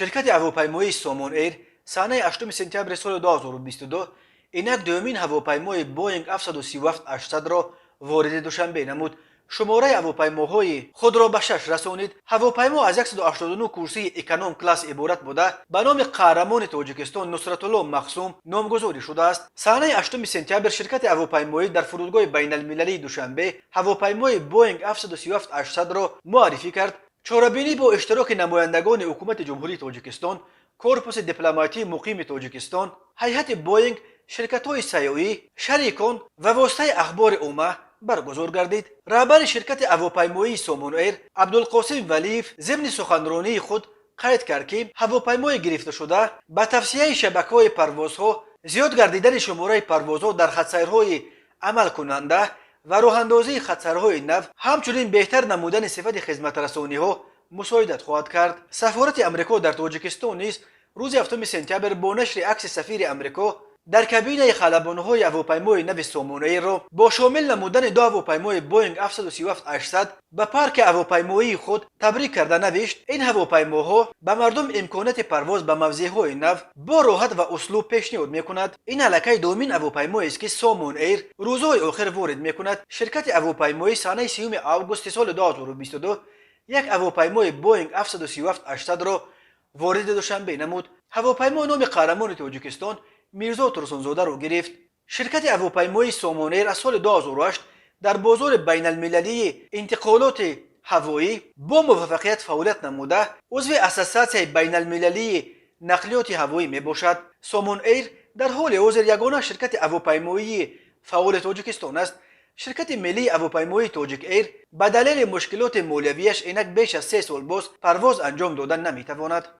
Ширкати ҳавопаймоии Сомон Эйр санаи 8 сентябри соли 2022 инак дуюмин ҳавопаймои Боинг 737-800-ро вориди Душанбе намуд, шумораи ҳавопаймоҳои худро ба шаш расонид. Ҳавопаймо аз 189 курсии эконом класс иборат буда, ба номи қаҳрамони Тоҷикистон Нусратулло Махсум номгузорӣ шудааст. Санаи 8 сентябр ширкати ҳавопаймоӣ дар фурудгоҳи байналмилалии Душанбе ҳавопаймои Боинг 737-800-ро муаррифӣ кард. Чорабинӣ бо иштироки намояндагони ҳукумати Ҷумҳурии Тоҷикистон, корпуси дипломатии муқими Тоҷикистон, ҳайати Боинг, ширкатҳои сайёҳӣ, шарикон ва воситаи ахбори омма баргузор гардид. Раҳбари ширкати ҳавопаймоии Сомон Эйр Абдулқосим Валиев зимни суханронии худ қайд кард, ки ҳавопаймои гирифташуда ба тавсеаи шабакаҳои парвозҳо, зиёд гардидани шумораи парвозҳо дар хатсайрҳои амалкунанда ва роҳандозии хатсайрҳои нав, ҳамчунин беҳтар намудани сифати хизматрасониҳо мусоидат хоҳад кард. Сафорати Амрико дар Тоҷикистон низ рӯзи 7 сентябр бо нашри акси сафири Амрико дар кабинаи халабонҳои ҳавопаймои нави Сомон Эйрро бо шомил намудани ду ҳавопаймои Боинг 737-800 ба парки ҳавопаймоии худ табрик карда навишт: ин ҳавопаймоҳо ба мардум имконияти парвоз ба мавзеъҳои нав бо роҳат ва услуб пешниҳод мекунад. Ин аллакай дуюмин ҳавопаймоест, ки Сомон Эйр рӯзҳои охир ворид мекунад. Ширкати ҳавопаймоӣ санаи 30 августи соли 2022 як ҳавопаймои Боинг 737-800-ро вориди Душанбе намуд. Ҳавопаймо номи қаҳрамони Тоҷикистон Мирзо Турсунзодаро гирифт. Ширкати ҳавопаймоии Сомон Эйр аз соли 2008 дар бозори байналмилалии интиқолоти ҳавоӣ бо муваффақият фаъолият намуда, узви Ассотсиатсияи байналмилалии нақлиёти ҳавоӣ мебошад. Сомон Эйр дар ҳоли ҳозир ягона ширкати ҳавопаймоии фаъоли Тоҷикистон аст. Ширкати миллии ҳавопаймоии Тоҷик Эйр ба далели мушкилоти молиявиаш инак беш аз 3 сол боз парвоз анҷом дода наметавонад.